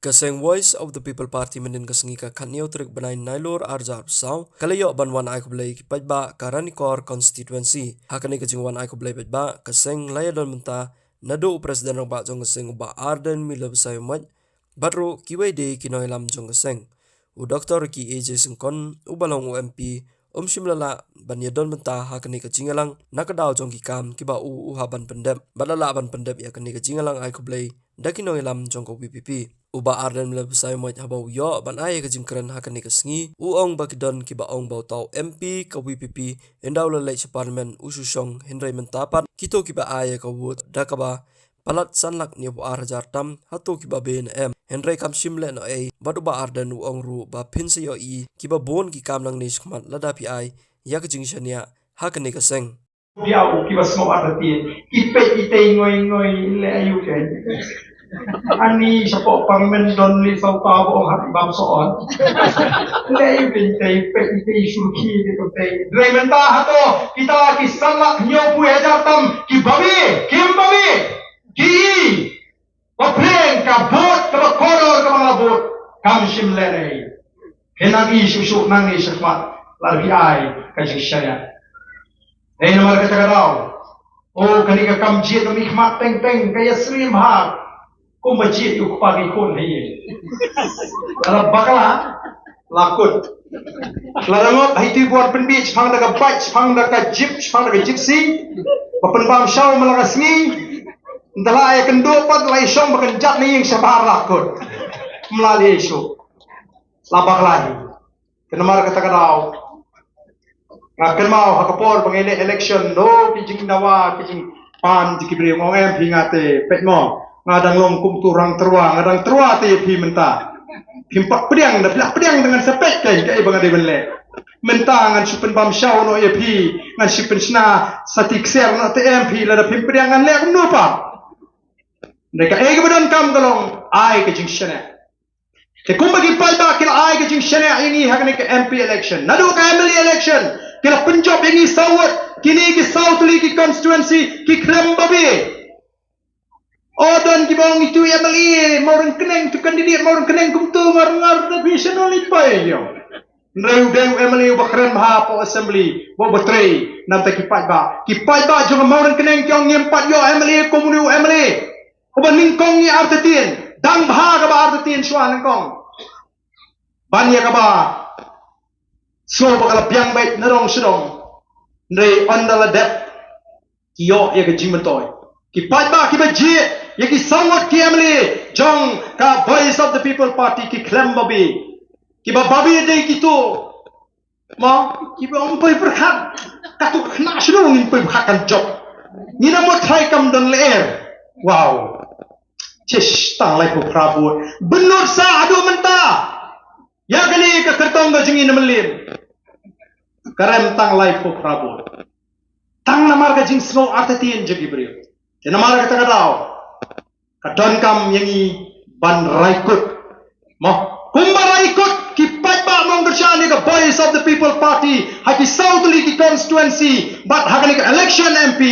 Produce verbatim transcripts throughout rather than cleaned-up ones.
Ka seng Voice of the People Party mynhynnin ka sngi ka khatnïew tarik bnai Nailur arhajar arphew saw ka la ïoh ban wan ai khublei ki paidbah ka Ranikor constituency. Ha kane ka jingwan ai khublei paidbah ka seng la ïadon bynta naduh u President rangbah jong ka seng u Bah Ardent Miller Basaiawmoit bad ruh kiwei de ki nongïalam jong ka seng. U Doktor Ricky A J Syngkon uba long u M P um shym la lah ban ïadon bynta ha kane ka jingïalang na ka daw jong ki kam kiba u u hap ban pyndep bad la lah ban pyndep ïa kane ka jingïalang ai khublei da ki nongïalam jong ka V P P. U Bah Ardent Miller Basaiawmoit haba u ïoh ban ai ïa ka jingkren ha kane ka sngi u ong ba ki don kiba ong ba uta u M P ka V P P ynda u la leit sha Parliament u shu shong, hynrei mynta pat kito kiba ai ïa ka vote da kaba palat san lak hynñiewphew ar hajar tam hato kiba bun ne em. Hynrei kam shym lehnohei bad u Bah Ardent u ong ruh ba phin sa ïohi kiba bun ki kam nangne shakhmat lada phi ai ïa ka jingshaniah ha kane ka seng. Biang u kiba sngewbha te ki peit itei ngoi ngoi, leh aïu keiñ. Ani shapoh Parliament don li sawta ba ong ha bam soh on. Leh aïu keiñ, tei peit itei, surkhi itei. Hynrei mynta hato kita ki san lak hynñiewphew hajar tam ki babe, kim babe, ki i ba pyrshang ka vote kaba kordor kaba nga la vote, kam shym lehnohei. Phin nang i shuh shuh nangne shakhmat lada phi ai ka jingshaniah. Dei namar kata ka daw, o, kane ka kam jied ka mihkhmat teng teng ka ïasyriem bha kumba jied ïa u kpa ki khun ha ïing. Lada bakla la kut, lada ngop ha ïing, bun pynbiej shaphang da ka bike, shaphang da ka jeep, shaphang da ka gypsy, ba pynbam shaw man la ka sngi. Ynda la ïakynduh pat la ïashong ba kynjat na ïing shabar la kut. Ym lah leh shuh. La bakla hi. Te namar kata ka daw nga kynmaw ha ka por ba ngi leh election, do ki jingdawa, ki jingpan jong ki briew, nga ong em phi, nga te peit mo, nga dang long kum utu u rang tyrwa, nga dang tyrwa te ïa phi mynta. Phim pat pdiang, da phi la pdiang te ngan sa peit keiñ kaei ba nga dei ban leh. Mynta ngan shu pynbam shaw noh ïa phi, ngan shu pynshna sa ti ksiar noh te em phi, lada phim pdiang ngan leh kumno pat. Hynrei kaei kaba donkam ka long ai ka jingshaniah. Te kumba ki paidbah ki la ai ka jingshaniah ïa ngi ha kane ka M P election, naduh ka M L A election ki la pynjop ïa ngi saw vote. Kine ki saw tylli ki constituency ki khlem babe. O, don kiba ong itu M L A Mawryngkneng, tu candidate Mawryngkneng kumtu ngar ngar da phi sha noli pai ïa. Hynrei u dei u M L A uba kren bha hapoh assembly, ba uba trei. Namar ki paidbah, ki paidbah jong ka Mawryngkneng ki ong ngim pat ïoh M L A kum une u M L A uba nyngkong ïa artatien, dang bha kaba artatien shuwa nyngkong. Ban ïa kaba sngew ba ka la biang beit na dong sha dong. Hynrei ynda la dep ki ïoh ïa ka jingmyntoi. Ki paidbah kiba jied ïa ki saw ngut ki M L A jong ka Voice of the People Party ki khlem babe. Kiba babe dei kito, ma, kiba ong poi pyrkhat, katu khynnah shuh ngin poi pyrkhat kan jop. Ngin ym mut trai kam don lyer. Wow. Chish, tang laiphew phra vote. Bynnud sa haduh mynta. Ïa kane ka kyrtong ka jong ngi na Mylliem ka rem tang laiphew phra vote. Tang namar ka jingsngew artatien jong ki briew. Te namar kata ka daw ka donkam ïa ngi ban rai kut. Mo, kumba rai kut ki paidbah nongkyrshan ïa ka Voice of the People Party ha ki saw tylli ki constituency bad ha kane ka election M P,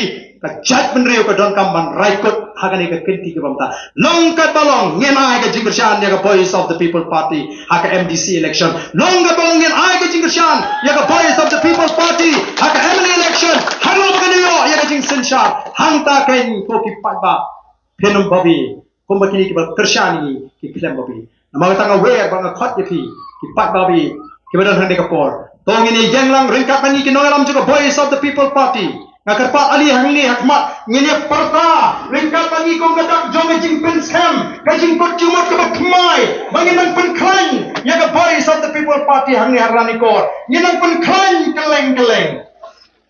ka jaitbynriew ka donkam ban rai kut ha kane ka kynti kaba mynta. Long katba long ngin ai ka jingkyrshan ïa ka Voice of the People Party ha ka M D C election. Long katba long ngin ai ka jingkyrshan ïa ka Voice of the People Party ha ka M L A election. Hangno ba kan ïoh ïa ka jingsynshar, hangta keiñ ko ki paidbah, phin ym babe. Kumba kine kiba kyrshan ïa ngi ki khlem babe. Namar kata nga wer bad nga khot ïa phi ki paidbah kiba don hangne ka por, to ngin ïeng lang ryngkat bad ngi ki nongïalam jong ka Voice of the People Party. Nga kyrpad ale hangne ha khmat ngin ïa pyrta ryngkat bad ngi kum ka dak jong ka jingpynskhem, ka jingkut jingmut kaba thymmai, ba ngin nang pynkhlaiñ ïa ka Voice of the People Party hangne ha Ranikor. Ngin nang pynkhlaiñ kylleng kylleng.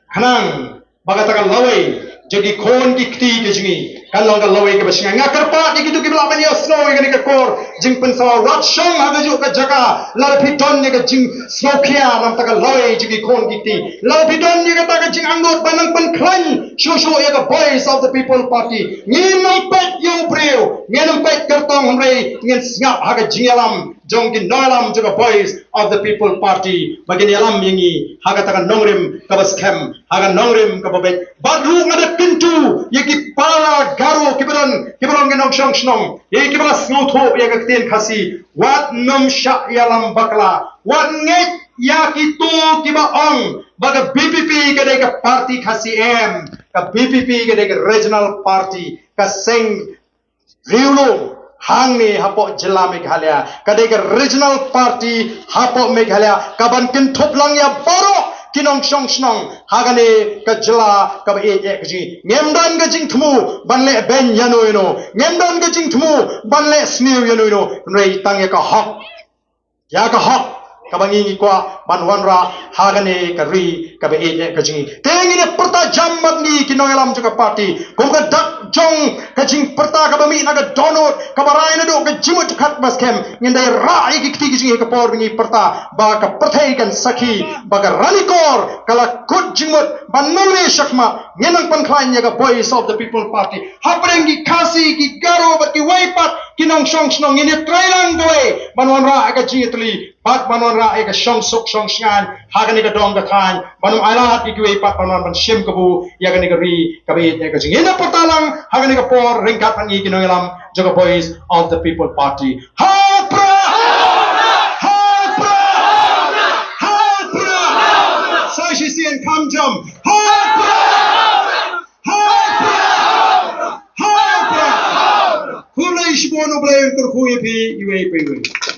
Khnang ba kata ka lawei jong ki khun ki kti ki jong ngi kan long ka lawei kaba shngaiñ. Nga kyrpad ïa kito kiba lah ban ïohsngew ïa kane ka kor jingpynsawa, wat shong ha kajuh ka jaka. Lada phi don ïa ka jingsngewkhia na kata ka lawei jong ki khun ki kti, lada phi don ïa kata ka jingangnud ban nang pynkhlaiñ shuh shuh ïa ka Voice of the People Party, ngin ym peit ïa u briew, ngin ym peit kyrtong, hynrei ngin sngap ha ka jingïalam jong ki nongïalam jong ka Voice of the People Party ba kin ïalam ïa ngi ha kata ka nongrim kaba skhem, ha ka nongrim kaba beit. Bad ruh nga da kyntu ïa ki para Garo kiba don, kiba long ki nongshong shnong, ïa kiba la sngewthuh ïa ka ktien Khasi, wat nym shah ïalam bakla, wat ngeit ïa kito kiba ong ba ka VPP ka dei ka party Khasi. Em, ka VPP ka dei ka regional party, ka seng riewlum hangne hapoh jylla Meghalaya, ka dei ka regional party hapoh Meghalaya, kaban kynthup lang ïa baroh ki nongshong shnong ha kane ka jylla kaba ïeit eh ka jong ngi. Ngim don ka jingthmu ban leh beiñ ïano ïano, ngim don ka jingthmu ban leh sniew ïano ïano, hynrei tang ïa ka hok, ïa ka hok kaba ngi ngi kwah ban wanrah ha kane ka ri kaba ïeit eh ka jong ngi. Te ngin ïa pyrta jam bad ngi ki nongïalam jong ka party, kum ka dak jong ka jingpyrta kaba mih na ka dohnud, kaba rai naduh ka jingmut jingpyrkhat ba skhem, ngin da ïa rah ïa ki kti ki jong ngi ha ka por ba ngi pyrta, ba ka pyrthei kan sakhi ba ka Ranikor ka la kut jingmut ban nang leh shakhmat. Ngin nang pynkhlaiñ ïa ka Voice of the People Party hapdeng ki Khasi, ki Garo bad kiwei pat ki nongshong shnong. Ngin ïa trei lang kawei ban wanrah ïa ka jingïatylli bad ban wanrah ïa ka shongsuk shongshngaiñ ha kane ka dong ka thaiñ, ban ym ailad ïa kiwei pat ban wan ban shim kabu ïa kane ka ri kaba ïeit eh ka jong ngi. Ngin ïa pyrta lang ha kane ka por ryngkat bad ngi ki nongïalam jong ka Voice of the People Party. Ha u Prah! Ha u Prah! Ha u Prah! Sa shisien kham jam. Ha u Prah! Ha u Prah! Ha u Prah! Khublei shibun, U Blei un kyrkhu ïa phi iwei pa iwei.